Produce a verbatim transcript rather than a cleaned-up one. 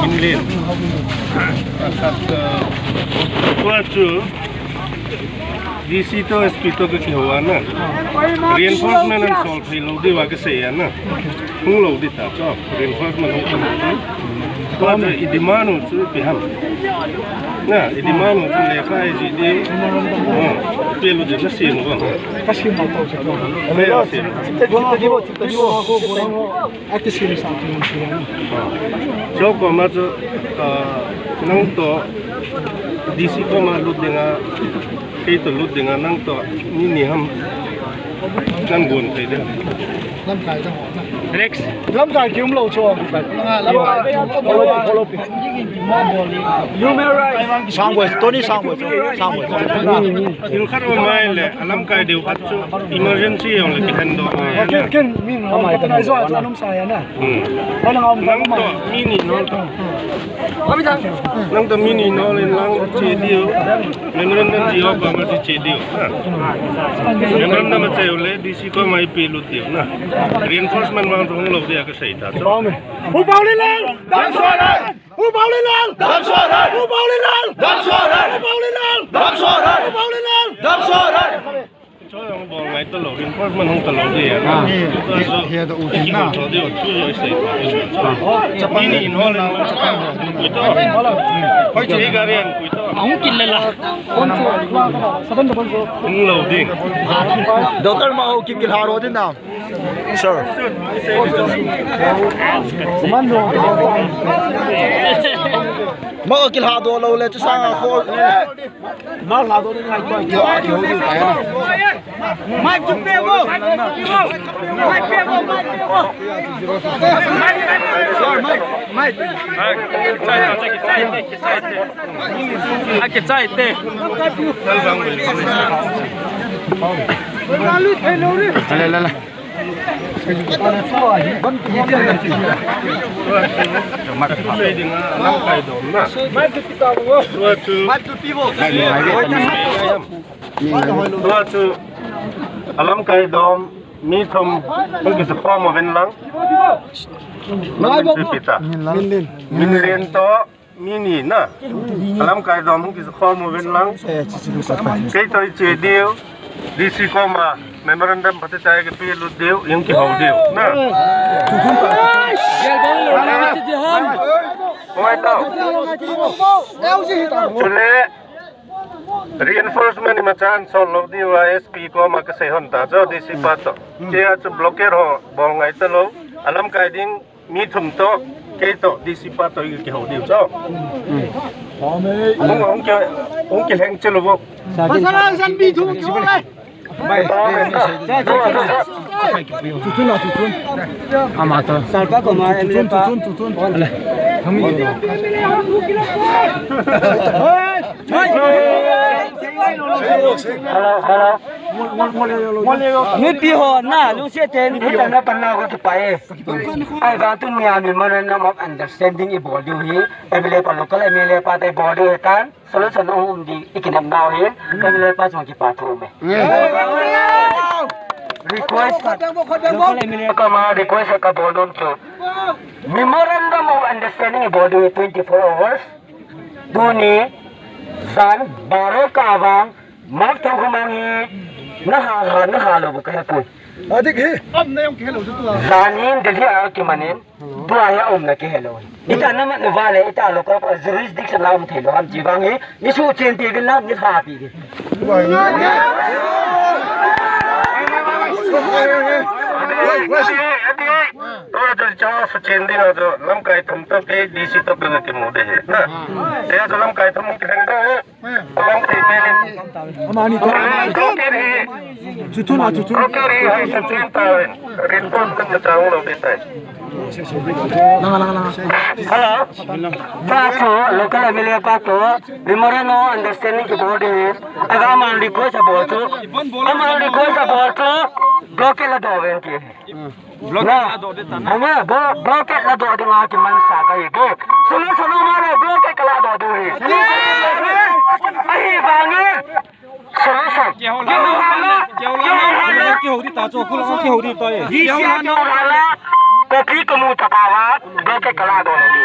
Inlin. Tua chu D C to S P to ka kihou a na. Reinforcement an sol thei lou diu a ka sei a na. Hung lou di ta chu. Reinforcement hung lou di. Tua chu i demand u chu ipi ham. Na, i demand u chu lekha i ji di. Oh, ipi lu di na si nu ba. Ka si ma to chu. Ka si. A kisim sa kisim sa. Chu koma chu, ah, nang to D C koma lut dinga, kei to lut dinga, nang to mi ni ham nang gon thei de. Lamkai jong ho na. Rex. Lamkai kium lou chu. Follow, follow. Human rights. Sangboy, Tony Sangboy, Sangboy. Thil khat um mai le, a lamkai deu khat chu emergency jong le kihen doh. Ken, ken, min amai kan zo a chu anum sa ya na. Hmm. Nang to mi ni nol to. Nang to mi ni nol in lang che diu. Memorandum ji ho ko ma che diu. Ha. Memorandum ma che le D C ko mai pe lut diu na. Reinforcement ma hung lou dia ka sei ta. Pu Paolienlal, dam suai! Pu Paolienlal, dam suai! Pu Paolienlal, dam suai! Pu Paolienlal, dam suai! Pu Paolienlal, dam suai! Choi hung bol ngai talou, reinforcement hung talou di ya. Ah. Tua chu, he da u tin na. Choi di u chu lo isei. Ah. Chapang ni in hol na, chapang. Pui to. Hoi chu hi gari an pui to. Hung kin le la. Hung lou ding. Doctor ma ho ki kil ha ro din na. Sir. Ma ho kil ha do lou le chu sanga kho. Mike chu pe vo. Mike pe vo, Mike pe vo. Mike, Mike. Mike. Akichai te. La, la, la. Tua chu a lamkai dom mi thum hung kisu khom uvin lang. Min len. Min len to. Mi ni na. A lamkai dom hung kisu khom uvin lang. Kei to i che diu. D C koma memorandum pati chai ke pe lut diu, yung kihou diu. Na. Hoi to. Chule reinforcement i ma chan sol lou diu a S P koma ka sei hon ta cho D C pa to. Che a chu blockade ho bol ngai talou. A lamkai ding Mi thum to, kei to, D C pa to, i kihou diu cho. Hung, hung ki, hung kilheng che lou vo. Pasal a san bi thum kihou lai. Bai. Tutun la, tutun. Ama to. Salpa ko ma, tutun, tutun, tutun. Hello, hello. Mipi ho na, lungset tah in, hitia na pan na ko kipah e. Ahivang tunia memorandum of understanding i bol diu hi, M L A pa, local M L A pa te bol diu hi tan, solution um ding i kinep nau hi, M L A pa chunga kipa thu um e. Request, local M L A pa koma request ka bol nom chu. Memorandum of understanding i bol diu hi twenty-four hours. Tuni, jan, baro ka vang, Mak thong khumang hi, na ha, ha, na ha lou bu ka he poi. Adik hi. Am na yong ke lou tu. Jan hin Delhi a kiman in, tua hi a um na ke he lou. Ita na mat na vale, ita lo ka jurisdiction la um thei lou, ham chi vang hi, ni su chen ti vin na, ni ha pi vin. Tua chu cha su chen ding a chu, lamkai thum to ke D C to ke kimu de he. Na. Te chu lamkai thum ke ding do. Amani to. Tutun la, tutun. Langa, langa, langa. Hello. Pa to, local M L A pa to, memorandum of understanding kibol ding. Aga aman request abol chu. Aman request abol chu. Blockade la doh ven ti. Blockade la doh ding ta na. Hanga, blo-, blockade la doh ding a kiman sa ka hi bou. Solution um a le blockade ka la doh diu hi. Ahivangin. Solution. Kihou la, kihou la, kihou la, kihou di ta chu, kihou di ta e. Kihou la, kihou la. Copy kamu tapava, beke kala dona di.